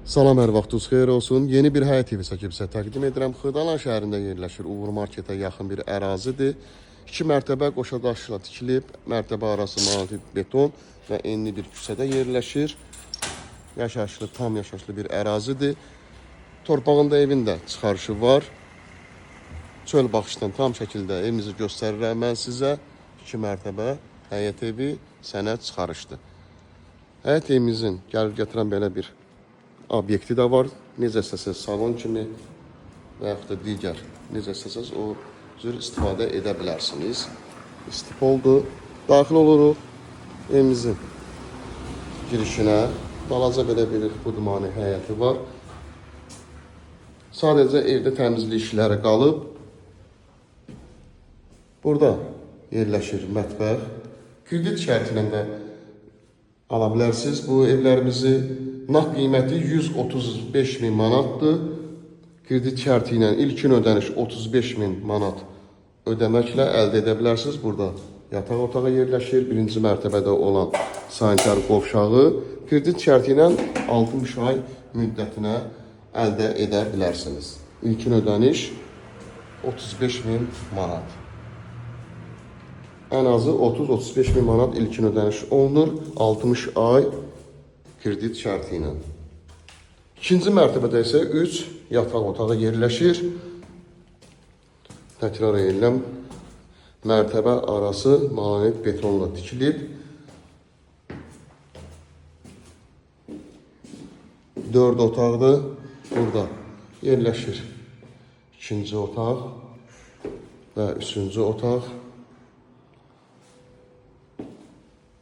Salam, hər vaxtınız xeyir olsun. Yeni bir həyət evi çəkib sizə təqdim edirəm. Xırdalan şəhərində yerləşir. Uğur marketə yaxın bir ərazidir. İki mərtəbə qoşa daşla tikilib, mərtəbə arası monolitik beton və enli bir küçədə yerləşir. Yaşayışlı, tam yaşayışlı bir ərazidir. Torpağında evin də çıxarışı var. Çöl baxışdan tam şəkildə evimizi göstərirəm mən sizə. İki mərtəbə həyət evi sənəd çıxarışdır. Həyət evimizin gəlir gətirən belə bir obyekti də var. Necə istəsəz salon kimi və yaxud da digər necə istəsəz o cür istifadə edə bilərsiniz. İstipoldur. Daxil oluruq evimizin girişinə. Balaca belə bir xudmani həyəti var. Sadəcə evdə təmizlik işləri qalıb. Burada yerləşir mətbəx. Kredit şərti ilə də ala bilərsiniz bu evlərimizi. Nağd qiyməti 135 min manatdır. Kredit şərti ilə ilkin ödəniş 35 min manat ödəməklə əldə edə bilərsiniz. Burada yataq otağı yerləşir. Birinci mərtəbədə olan sanitar qovşağı kredit şərti ilə 60 ay müddətinə əldə edə bilərsiniz. İlkin ödəniş 35 min manat. Ən azı 30-35 min manat ilkin ödəniş olunur 60 ay kredit şərti ilə. İkinci mərtəbədə isə 3 yataq otağı yerləşir. Təkrar edirəm, mərtəbə arası monolit betonla tikilib. 4 otaqdır. Burada yerləşir ikinci otaq və üçüncü otaq.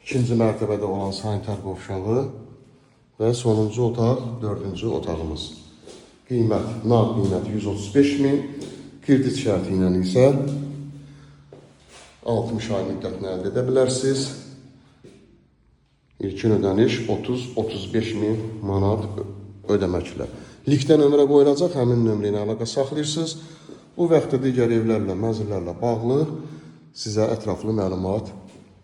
İkinci mərtəbədə olan sanitar qovşağı və sonuncu otaq, dördüncü otağımız. Qiymət, nağd qiyməti 135 min, kredit şərti ilə isə 60 ay müddətinə əldə edə bilərsiniz. İlkin ödəniş 30-35 min manat ödəməklə. Linkdə nömrə qoyulacaq, həmin nömrə ilə əlaqə saxlayırsınız. Bu vaxtda digər evlərlə, mənzillərlə bağlı sizə ətraflı məlumat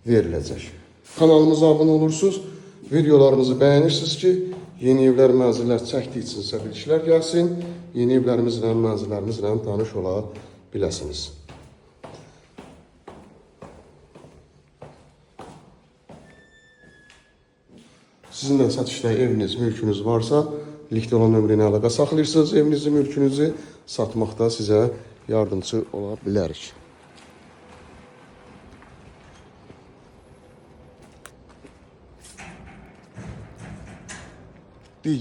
veriləcək. Kanalımıza abunə olursunuz, videolarımızı bəyənirsiniz ki, yeni evlər, mənzillər çəkdiyi üçün sizə bilişlər gəlsin, yeni evlərimizlə, mənzillərimizlə tanış ola biləsiniz. Sizin də satışda eviniz, mülkünüz varsa, linkdə olan nömrə ilə əlaqə saxlayırsınız, evinizi, mülkünüzü satmaqda sizə yardımçı ola bilərik. Digər